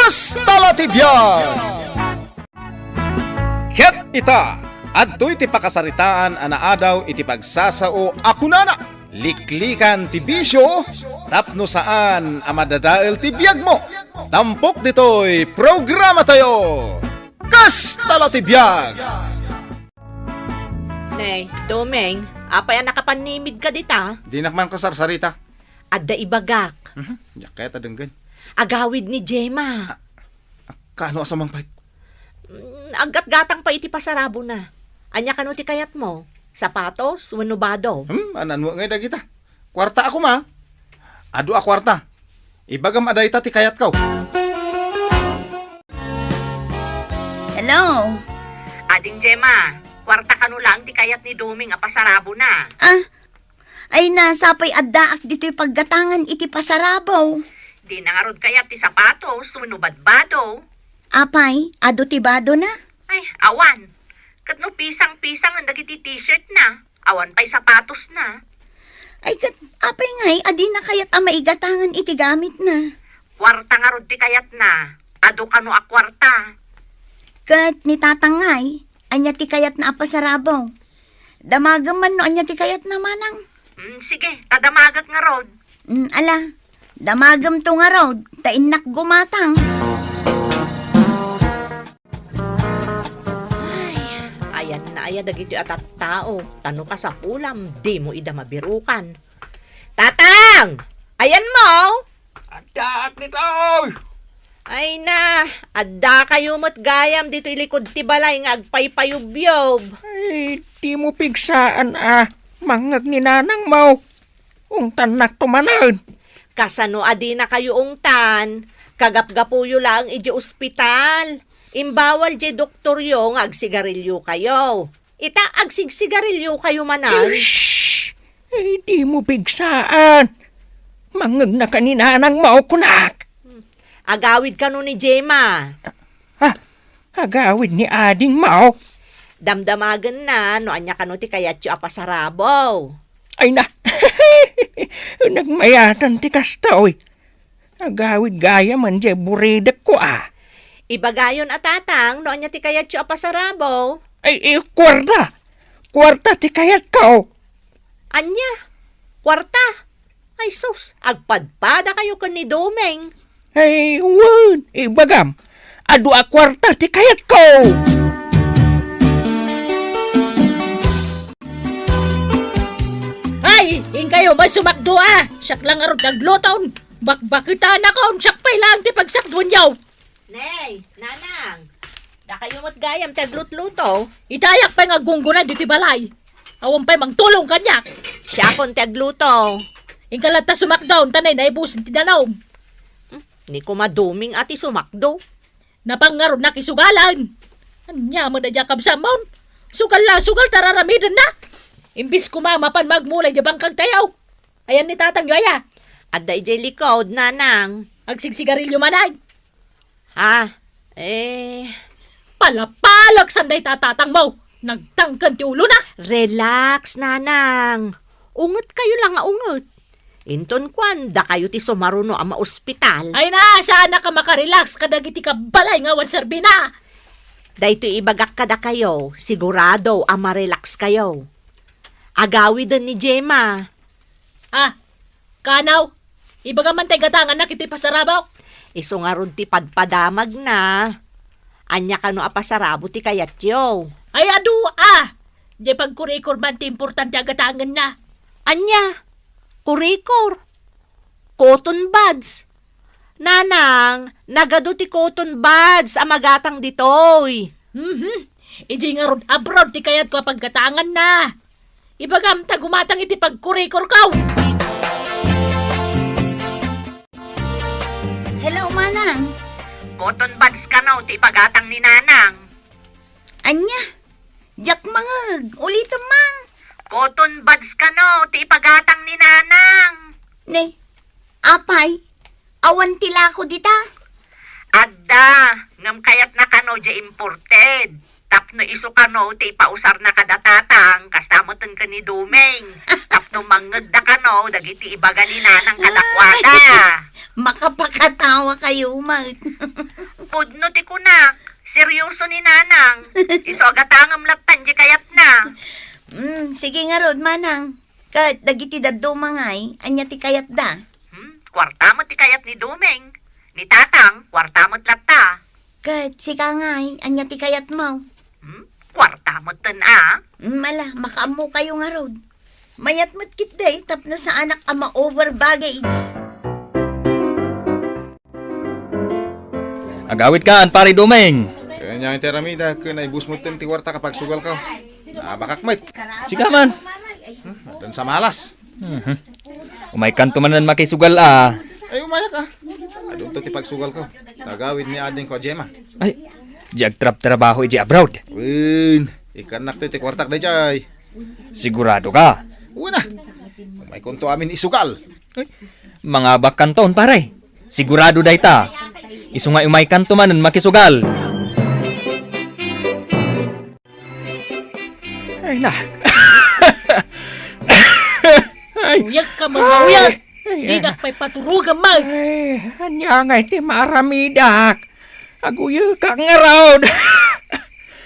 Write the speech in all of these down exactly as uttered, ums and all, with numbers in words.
Kasta la ti biag! Ket ita, adtoy ti pakasaritaan a naadaw iti pagsasao a kunana, liklikan ti bisio tapno saan a madadael ti biagmo. Tampok ditoy programatayo, Kasta la ti biag! Nay, Doming, apay a nakapannimidka dita? Dinak man kasarsarita. Adda ibagak. Mhm, diak kayat a denggen. Agawid ni Gemma. Ah, kaano a sumangpet? Mm, aggatgatang pay iti pasarabona. Ania kano ti kayatmo? Sapatos wenno bado? Hmm, anan ngay dagita? Kuarta a koma. Adu a kuarta. Ibagam a dayta ti kayatko. Hello? Ading Gemma, kuarta kano laeng ti kayat ni Doming a pasarabona. Ah, ay na, sapay addaak ditoy paggatangan iti pasarabo. Dina ngarud kayat ti sapatos wenno badbado? Apay, adu ti badona? Ay, awan. Ket no pisang-pisangen dagiti t-shirt na, awan pay sapatos na. Ay, ket apay ngay a dina kayat a maigatangan iti gamitna? Kuarta ngarud ti kayatna. Adu kano a kuarta? Ket ni tatang ngay, ania ti kayatna a pasarabo? Damagem man no ania ti kayatna, manang. Mm, sige, ta damagek ngarud. Mm, ala, damagem to ngarud, ta innak gumatang. Ay, ayanna aya dagitoy a tattao, ta no kasapulam, dimo ida mabirukan. Tatang! Ayanmo? Addaak ditoy! Ay na, addakayo met gayam ditoy likud ti balay nga agpaypayubyob. Ay, dimo pigsaan a mangngeg ni nanangmo. Ungtannakto manen. Kasano a dinakayo ungtan? Kagapgapuyo laeng idiay ospital. Imbawal diay doktoryo nga agsigarilyokayo. Ita, agsigsigarilyokayo manen. Shh! Ay, dimo pigsaan. Mangngegna ka ni nanangmo, kunak. Agawid kano ni Gemma? Ha? Agawid ni adingmo? Damdamagenna no ania kano ti kayatyo a pasarabo. Ay na, nagmayatan ti kastoy. Agawid gayam diay buridekko a. Ibagayon a tatang no ania ti kayatyo a pasarabo. Ay, ay, kuarta. Kuarta ti kayatko. Ania? Kuarta? Ay sus, agpadpadakayo ken ni Doming. Ay, wen, ibagam, adu a kuarta ti kayatko. Ay, inkayo man sumakdo a. Siak la ngarud ti agluto. Bakbaketanakon, siak pay laeng ti pagsakduenyo. Nay, nanang, dakayo met gayam ti aglutluto. Itayak pay nga aggunggona ditoy balay. Awan pay mangtulong kaniak. Siakon ti agluto. Inka latta sumakdo, ta nay naibusen ti danum. Hmm, ni Kuma Doming a ti sumakdo. Napan ngarud nakisugalan. Ania met a diak kabsatmon? Sugal la, sugal ta raramidenna. Imbis kuma mapan magmulay diay bangkagtayo. Ayan ni tatangyo, aya? Adda idiay likod, nanang. Agsigsigarilyo manen. Ha? Eh. Palapalek sanda ita tatangmo. Nagtangken ti ulona. Relax, nanang. Ungetkayo la nga unget. Inton kuan, dakayo ti sumaruno a maospital. Ay na, saanak a makarelax kadagiti kabbalay nga awan serbina. Daytoy ibagak kadakayo, sigurado a marelaxkayo. Agawiden ni Gemma. Ah, kanaw, ibagam man ti gatangannak iti pasarabok. Isu ngarud ti padpadamagna. Ania kano a pasarabo ti kayatyo? Ay, adu, ah! Diay pagkurikor man ti importante a gatangenna. Ania? Kurikor? Cotton buds? Nanang, nagadu ti cotton buds a magatang ditoy. Mhm. Idiay ngarud abroad ti kayatko a paggatanganna. Ibagam ta gumatang iti pagkurikorko. Hello, manang. Cotton buds kano ti ipagatang ni nanang? Ania? Diak mangeg. Ulitem man. Cotton buds kano ti ipagatang ni nanang? Ne, apay? Awan ti lako dita? Adda, ngem kayatna kano diay imported. Tapno isu kano ti ipausarna kada tatang, kasta metten ken ni Doming. Tapno mangngegda kano dagiti ibaga ni nanang kadakuada. Makapakatawa kayo, Mat. Pudno ti kunak, seryoso ni nanang. Isu a gatangem lattan di kayatna. Mm, sige ngarud, manang. Ket dagiti dadduma ngay, ania ti kayatda? Hmm, kuarta met ti kayat ni Doming. Ni tatang, kuarta met latta. Ket sika ngay, ania ti kayatmo? Hmm, kuarta metten a. Hmm, ala, makaammo kayo ngarud. Mayat met ketdi tapno saanak a ma-over baggage. Agawidkan, Pare Doming. Kanya iti aramida, ken naibus metten ti kuarta kapagsugalko. Naabakak met. Sika man. Hmm, addan sa malas. Mhm. Umaykanto manen makisugal a. Ay, umayak a. Adunto ti pagsugalko. Tagawid ni adingko a Gemma. Ay, di agtrabtrabaho iti abroad. Wen, ikkannakto iti kuartak daydiay. Sigurado ka? Wen a. Umaykonto amin isugal. Ay, mangabakkanton, pare. Sigurado dayta. Isu nga umaykanto manen makisugal. Ay na. Ay. Uyag ka, mga uyag. Ay, ay, didak pay paturogam, Mag. Ay, ania ngay ti maaramidak? Aguyekak ngarud.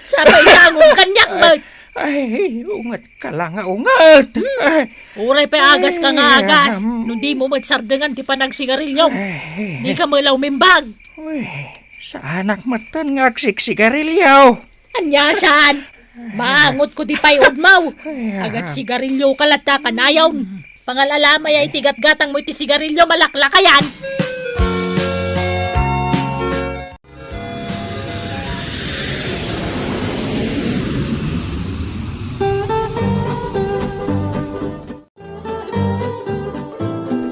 Sapay dangon kaniak, Mag. Ay, unget ka lang nga unget. Ay. Uray pay agas ka nga agas. No di mo met sardengan ti panagsigarilyo. Ay. Di ka melaw mimbag. Uy, saanak metten nga agsiksigarilyo. Ania saan? Maangot ko di pay udmaw. Ay, ah. Agat sigarilyo ka latta kanayon. Pangal-alamay ay ti gatgatang mo iti sigarilyo, malaklakayan.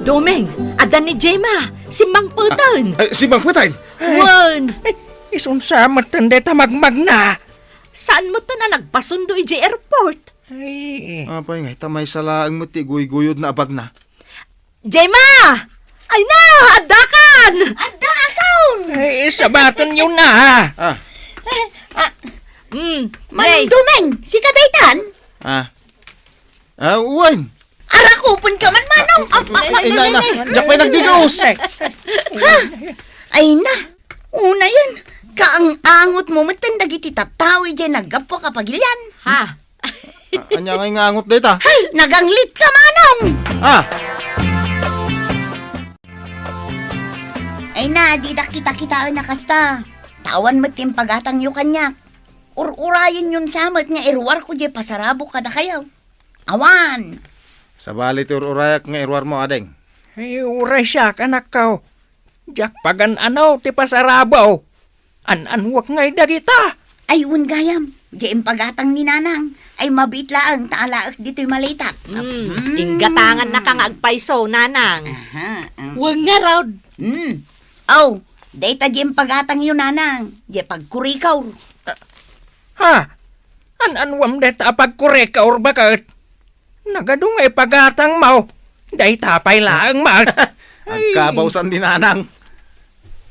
Doming, adda ni Gemma, simmangpeten. Ah, ay, simmangpeten? Wen. Ay, isunsa metten dayta magmagna? Saan metten a nagpasundo idiay airport? Ay. Apay nga, ita maysa laeng met ti guygoyodna a bagna. Gemma! Ay na, addakan! Addakan! Ay, sabatenyo na. Ah. Eh, ah, mm, Manong Doming, sika daytan? Ah. Ah, wen. Arakupen ka man, Manong. Am, am, am. Ay, na, na. Diak pay nagdigaus. Ha? Ay na. Unayen, kaang-angot mo metten dagiti tattao idiay naggapu a kapagilian. Ha? A-, ania ngay nga angot dayta? Hay, naganglit ka, Manong! Ah! Ay na, didak kita-kitaen a kasta. Ta awan met ti impagatangyo kaniak. Ur-urayenyon sa met nga iruarko diay pasarabok kadakayo. Awan. Sabali ti ur-urayak nga iruarmo, ading. Ay, uray siak, anakko. Diak pagan-ano ti pasarabok. An-anuek ngay dagita. Ay, wen gayam. Diay impagatang ni Nanang. Ay, mabiit laeng ta alaek ditoy maletak. Hmm, mm. Inggatangannaka nga agpayso, Nanang. Aha, ah. Wen ngarud. Hmm. Aw, dayta diay impagatangyo, Nanang. Diay pagkurikor. Ha? An-anuem dayta a pagkurikor, baket? Nagadu nga ipagatangmo. Dayta pay laeng met. Ay. Agkabawsan ni Nanang.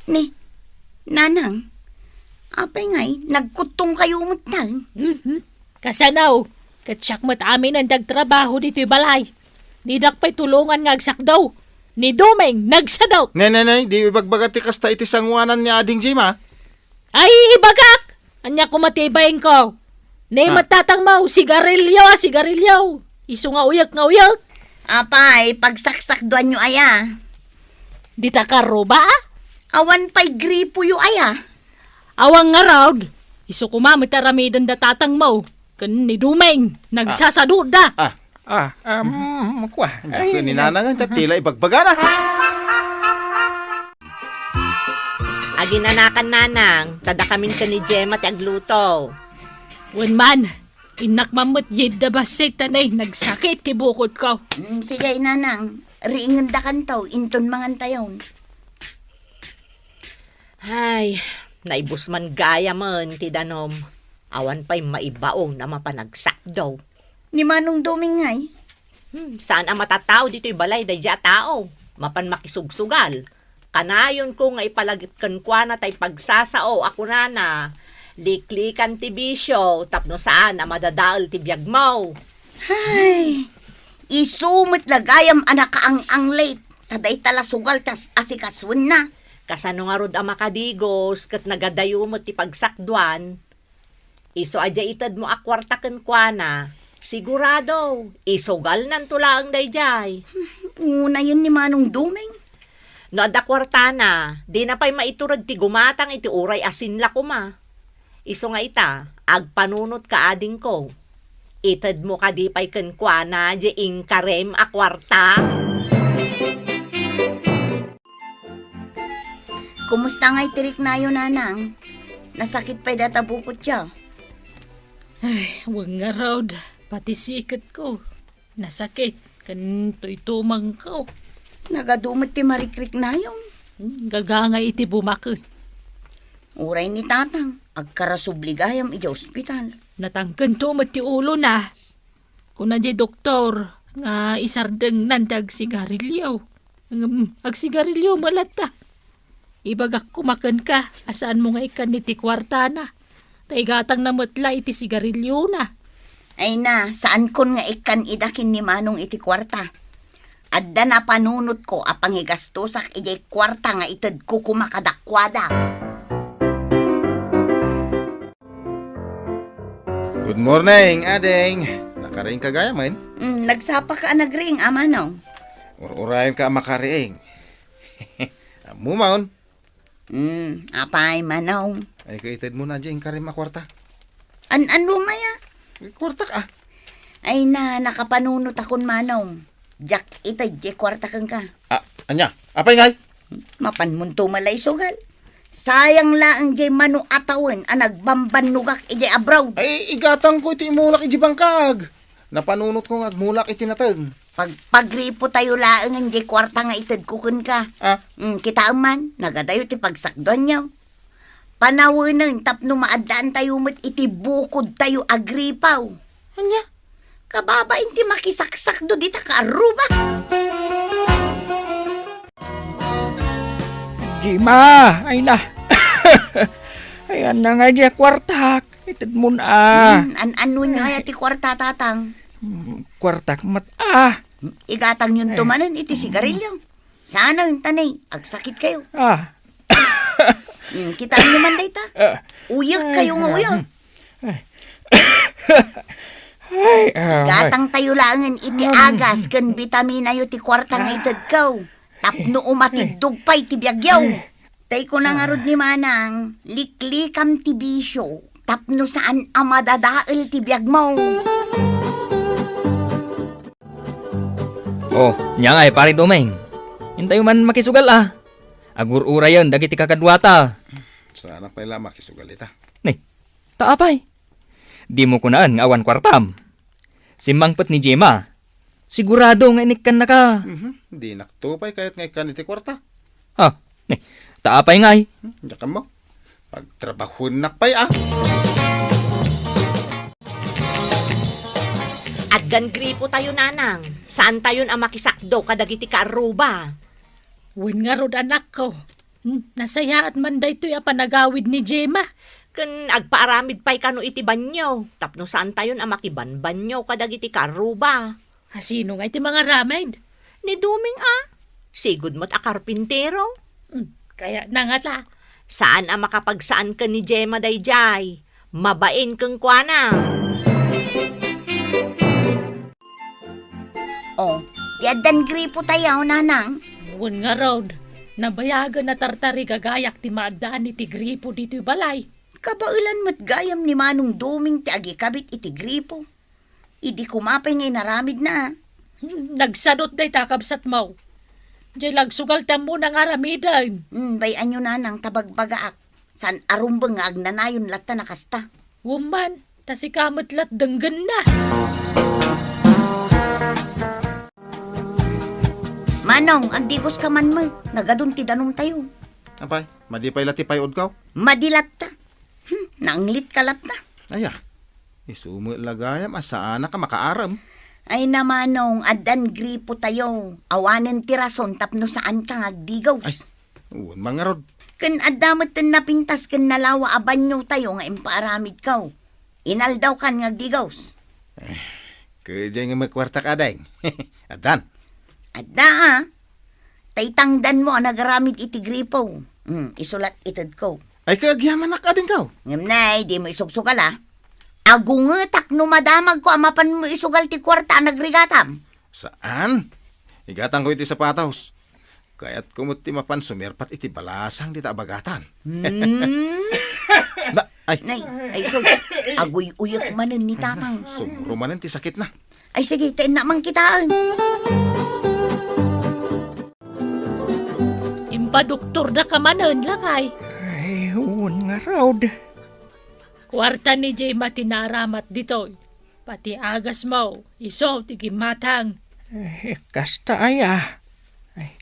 Ni, Nanang, apay ngay, nagkuttongkayo metten? Mhm. Kasano? Ket siak met aminen ti agtrabaho ditoy balay. Didak pay tulongan nga agsakdo. Ni Doming, nagsadut. Ne, ne, ne, di ibagbaga ti kasta iti sangoanan ni Ading Jim, a? Ay, ibagak! Ania koma ti ibainko? Ne, ah, met tatangmo, sigarilyo, sigarilyo. Isu nga uyek nga uyek. Apay, pagsaksakduanyo aya? Dita karuba, a? Awan pay gripoyo aya? Awan ngarud. Isu koma met aramiden da tatangmo ken ni Doming, nagsasaduda. Ah. Ah, um, kua. Ay, ni Nanang, ta tila ibagbagana. Aginanakan, Nanang, ta dakamin ken ni Gemma ti agluto. Wen man, innak man met yedda bassit ta ne, nagsakit ti bukotko. Mm, sige, Nanang, riingendakanto, inton mangantayon. Ay, naibus man gayamen ti danum. Awan pay maibaon a mapan agsakdo. Ni Manong Doming ngay? Hmm, saan a matatao ditoy balay daydiay a tao. Mapan makisugsugal. Kanayonko nga ipalagip kenkuana tay pagsasao a kunana, Liklikan ti bisio tapno saan a madadael ti biagmo. Ay, isu met la gayam a nakaang-anglit. Ta dayta la sugal ti as-, asikasuenna. Kasano ngarud a makadigos ket nagadayo met ti pagsakduan? Isu a diay itedmo a kuarta kenkuana, sigurado, isugalnanto laeng daydiay. Unayen ni Manong Doming. No adda kuartana, dina pay maiturod ti gumatang iti uray asin la koma. Isu nga ita, agpanunotka, adingko. Itedmo kadi pay kenkuana diay inkarem a kuarta? Kumusta ngay ti riknayo, Nanang? Nasakit pay dayta bukotyo? Ay, wen ngarud, pati siketko nasakit, ken tuytumangko. Nagadu met ti marikriknayo. Hmm, gagangay iti bumaket. Uray ni Tatang, agkarasubli gayam iti ospital. Natangkento met ti ulona. Kuna diay doktor nga isardengnan ti agsigarilio. Ngem agsigarilio met latta. Ibagak koma kenka a saanmo nga ikkan iti kuartana. Ta igatangna met la iti sigariliona. Ay na, saankon nga ikkan ida ken ni Manong iti kuarta. Adda napanunotko a pangigastosak idiay kuarta nga itedko koma kadakuada. Good morning, ading. Nakariingka gayamen? Mm, nagsapaka a nagriing, a Manong. Ur-urayenka a makariing. Ammom, Manong. Mm, apay, Manong? Ay, kaitedmo na diay inkarem a kuarta. An-, ano maya? Kuartak, ah. Ay na, nakapanunotakon, Manong. Diak ited diay kuarta kenka. Ah, ania? Apay ngay? Mapanmonto met la isugal. Sayang laeng diay mano a tawen a nagbambannogak idiay abroad. Ay, igatangko iti imulak idiay bangkag. Napanunotko nga agmulak iti nateng. Pagpagripotayo laengen diay kuarta nga itedko kenka. Ah? Mm, kitaem man, nagadayo ti pagsakduanyo. Panawenen tapno maaddaantayo met iti bukodtayo a gripo. Ania? Kababain ti makisaksakdo dita kaarruba. Dima, ay na. Ay, anna nga diay kuartak. Itedmon, ah. Hmm, an-, anonyo aya ti kuarta, Tatang? Hmm, kuartak met, ah. Igatangyonto manen iti sigarilyo. Saanen, ta nay, agsakitkayo. Ah. Hmm, kitaenyo man dayta. Ah. Uyekkayo nga uyek. Ay, ah, igatangtayo laengen iti agas ken bitaminayo ti kuarta nga itedko. Tapno umatiddog pay ti biagyo. Tay kuna ngarud ni Manang, liklikam ti bisio, tapno saan a madadael ti biagmo. Oh, nia ngay, Pare Doming. Intayo man makisugal, ah. Agur-urayen dagiti kakaduata. Saanak pay la makisugal ita. Ni, ta apay? Dimo kunaen nga awan kuartam. Simmangpet ni Gemma. Sigurado nga inikkannaka. Mhm. Dinakto pay kayat nga ikkan iti kuarta. Ha? Ni, ta apay ngay? Hmm, diak ammo. Pagtrabahuennak pay, ah. Aggan gripotayo, Nanang. Saantayon a makisakdo kadagiti kaarruba. Wen ngarud, anakko. Hmm, nasayaat man daytoy a panagawid ni Gemma. Ken agpaaramid pay kano iti banio, tapno saantayon a makibanbanio kadagiti kaarruba. A, sino ngay ti mangaramid? Ni Doming a. Sigud met a karpintero. Hmm, kayatna ngata. Saan a makapagsaan ken ni Gemma daydiay. Mabain kenkuana. Oh, ti addan gripotayo, Nanang? Wen ngarud, nabayagen a tartarigagayak ti maaddaan iti gripo ditoy balay. Kabaelan met gayam ni Manong Doming ti agikabit iti gripo. Idi koma pay nga inaramidna, a. Hmm, nagsadut dayta, kabsatmo. Diay la agsugal ti ammona nga aramiden. Hmm, bay-anyo, Nanang, ta bagbagaak. Saan a rumbeng nga agnanayon latta a kasta. Wen man, ta sika met lat denggenna. Manong, agdigoska man met. Nagadun ti danumtayo. Apay, madi pay la ti pay-odko? Madi latta. Hmm, naanglitka latta. Aya, isu met la gayam a saanak a makaaram. Ay na, Manong, addan gripotayo. Awanen ti rason tapno saanka nga agdigos. Ay, wen man ngarud. Ken adda met ten napintas ken nalawa a baniotayo nga impaaramidko. Inaldawkan nga agdigaws. Kadiay nga makuartak, ading. Addan. Adda, a. Tay tangdanmo a nagaramid iti gripo. Hmm, isulat itedko. Ay, kagyamanak, adingko. Ngem nay, dimo isugsugal, a. Agungetak no madamagko a mapanmo isugal ti kuarta a nagrigatam. Saan? Igatangko iti sapatos. Kayatko met ti mapan sumerpat iti balasang dita a bagatan. Hmm? Na, ay, Nay, ay sus, aguy-uyek manen ni Tatang. Sumro manen ti sakitna. Ay sige, ta inna mankitaen. Impadoktorda ka manen, lakay. Ay, wen ngarud. Kuarta ni Gemma ti naaramat ditoy. Pati agasmo, isu ti gimmatang. Eh, kasta aya. Ay,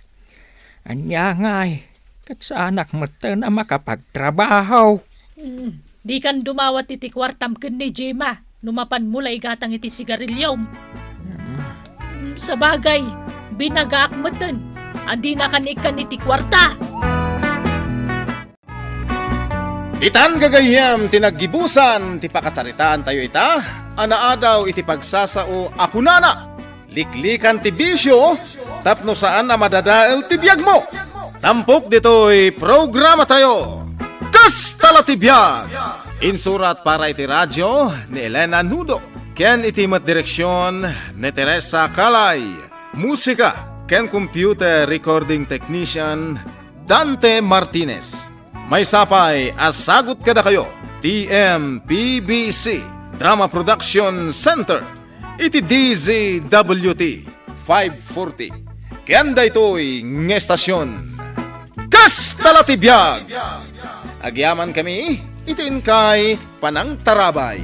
ania ngay, ket saanak metten a makapagtrabaho. Hmm, dikan dumawat iti kuartam ken ni Gemma no mapanmo la igatang iti sigariliom. Hmm. Hmm, sabagay, binagaak metten a dinakan ikkan iti kuarta. Ditan gagayyem ti naggibusan ti pakasaritaantayo ita a naadaw iti pagsasao a kunana, "Liklikan ti bisio tapno saan a madadael ti biagmo." Tampok ditoy programatayo, Kasta la ti Biag! Insurat para iti radio ni Elena Nudo ken iti met direksion ni Teresa Calay. Musika ken computer recording technician, Dante Martinez. Maysa pay a sagut kadakayo ti M P B C Drama Production Center iti D Z W T five forty. Ken daytoy nga estasion, Kasta la ti Biag! Agyamankami iti inkay panangtarabay.